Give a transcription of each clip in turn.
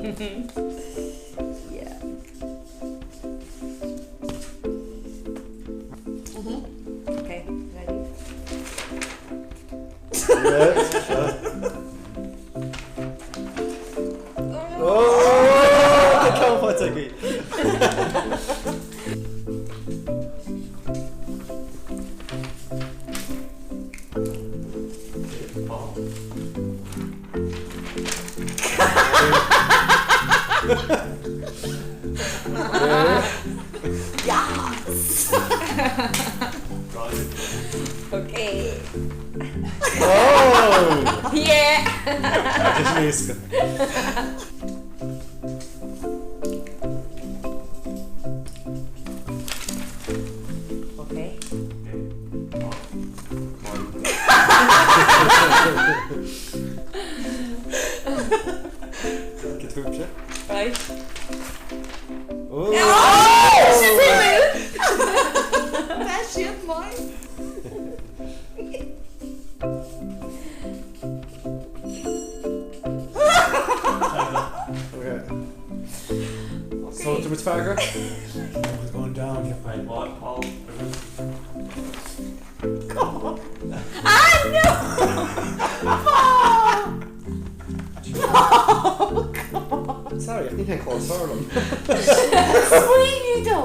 Yeah. Okay, ready? Oh, tá ceann faighte agaí. Yes! Okay. Oh! Yeah! Tá sin éasca. Okay. Cé fúibhse? Right. Oh! Tá siad maith. Okay. So, tá muid freagra? It's going down here. Right, what, Paul? Ah, no! Oh, God. Sorry, I think I called Sarah. Smaoineamh dó!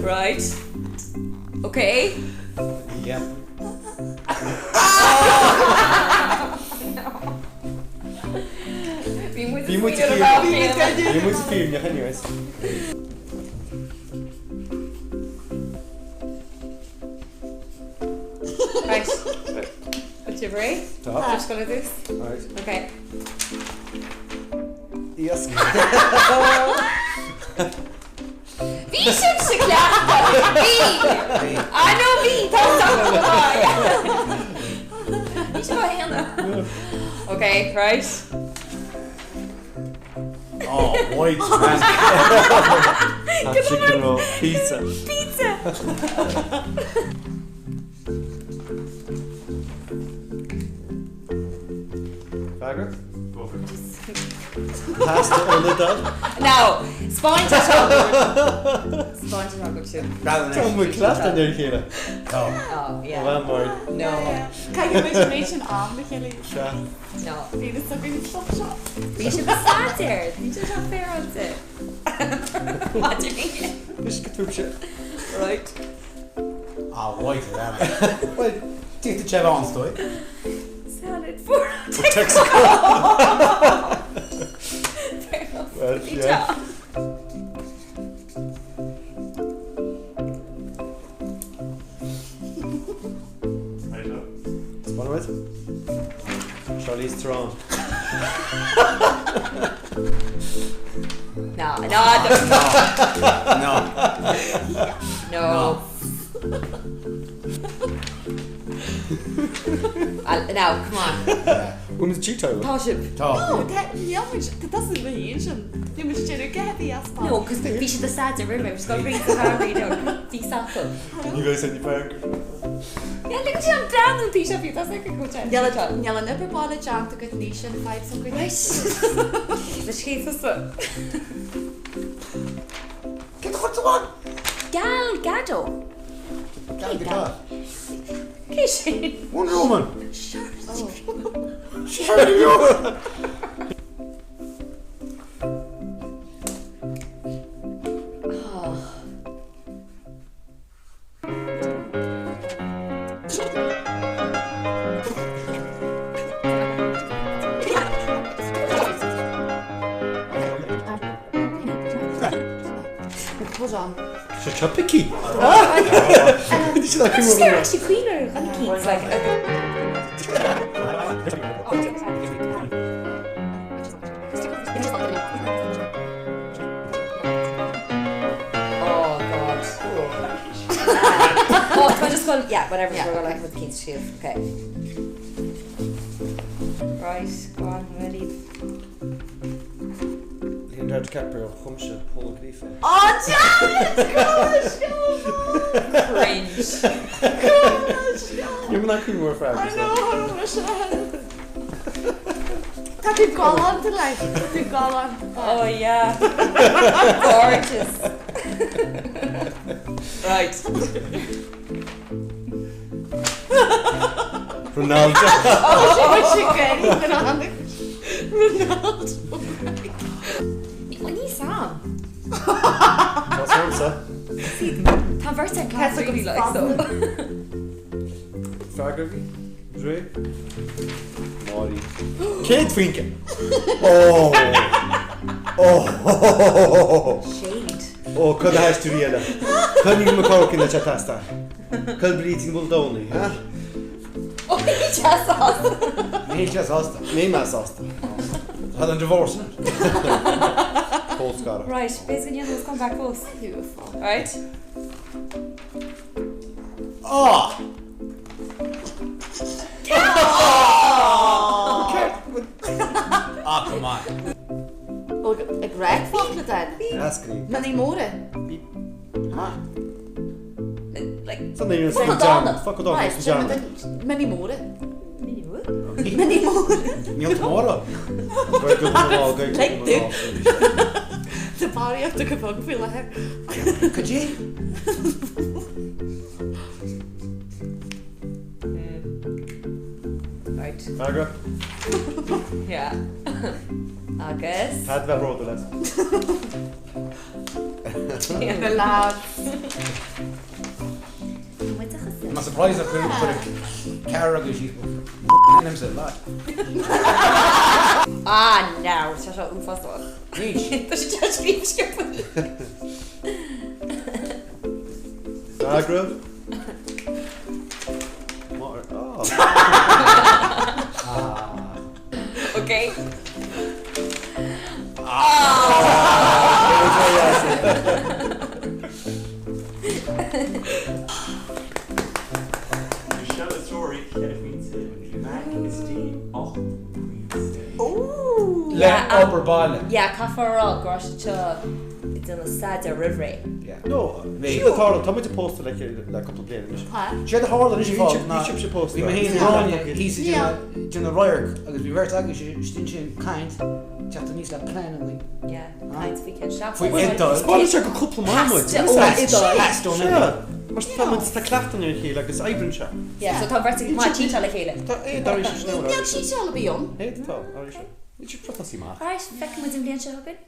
Right. Okay. Yeah. Bhí muid Bhí muid Bhí muid fírinneach anyways. Right. Bhfuil sibh réidh? Tá. Tá scoil dús? Right. Okay. Iasc. Bhí sibh sa cleachtadh! Bhí! Ah no bhí! Tá Bhí sibh á shéanadh. Okay, right. Oh, white man. Chicken roll. Pizza. Pizza! Freagra? Pasta ón Iodáil. Now, spáint seo. Spáint seo go sin. Tá muid cleachta ar a chéile. Oh. Oh, yeah. Well, mar. No. Caithfidh muid an méid sin am le chéile. Sea. No. Bhí na socair stop seo. Bhí sibh ag staidéar. Bhí sé seo féaráilte. Maidir linn. Is go dtúb sé. Right. Ah, white man. Well, títa che an stoi. Salad for Texaco. Fair enough. Well, Bhí yeah. te. Right, up. Spáin muid? Charlize Theron. No, no, No. no. Al- Now, come on. Bhfuil muid cheat Tá sibh. Tá. No, níl muid, tá tusa i mo dhiaidh sin. Níl muid ag déanamh go heavy as No, cos bhí siad ag staidéar roimhe, bhí siad ag ag Bhí sapo. Ní bheidh sé ní bheidh. Yeah, look at you, I'm down an t-seo bhí tá ag go te. Níl an obair baile déanta agat ní sin fadhb s'againn. Right. Le scéal tusa. Cé do chuid amháin? Gal Gadot. Gal Gadot. Cé sin? Wonder Woman. Charlie Woman. Hold on. Sé seo picí. Just gur actually cuimhne ar dhuine eicínt, like, Oh God. Oh, can I just go, yeah, whatever, yeah. we're going like with the keys to okay. Right, go on, ready. Leonardo DiCaprio chum sé Paul Ó Gríofa. Oh, damn it! Cringe. Níl mé nach mór freagra. I know, mise. Tá tú galánta like, tá tú galánta. Oh yeah. Gorgeous. Right. Ronaldo. Ronaldo. Ní sam. Tá Tá bheirt ar class really like so. Freagra bhí? Ré? Máirí. 100%. Ó! Ó! Shade. Ó, cad a thaist tú eile? Coinnigh mo corcaigh na teasta. Cad bríd an bhfuil dónaí, ha? Ó, ní sásta. Níl sé sásta. Níl mé sásta. Tá an divorce. Colscaradh. Right, b'fhéidir go ndéanfaidh comeback fós. Right? Á! Ah, come on. Ag rec focla den. Eascraí. Mionnaí móra. Like, Something you're Focal dána. Focal dána. Right, Mionnaí móra. mini mór. Mionnaí móra. Níl móra. Like tú. Tá barraíocht go bog faoi láthair. Cad é? Right. Freagra. Yeah. Agus. Cad bheith bródúil as. The lads. I'm surprised that chuir chuir cear agus sí ainmse lá. Ah, now, tá seo uafásach. Rís. Tá sé deas scríobh sciobtha. Freagra. Mar. Oh. Okay. Michelle Astori, 4 phointe, Mac is D, 8 pointe. Ooh. Le obair baile. Yeah, caithfear a rá go raibh siad seo ag déanamh staidéar roimh ré. No, sí a tharla, tá muid pósta le le cúpla bliain anois. Tá. Sé a tharla anois Bhí sibhse pósta. Bhí mé féin is Gráinne thíos ag déanamh radharc agus bhí beirt agaibh istigh ansin ag caint, teacht aníos le pleananna. Yeah, caint faoi cén seachtain. Faoi Iodáil. Spáineann sé go cúpla maith muid. Pasta ón Iodáil. Pasta ón Iodáil. Mar tá muid tá cleachtadh ar a chéile agus oibríonn sé. Yeah, so tá beirt ag maith cheatáil le chéile. Tá é dar éis sin Níl cheatáil a bhí ann. É tá, dar éis. Níl sé protasi maith. Alright, feicfidh muid an bhliain seo chugainn.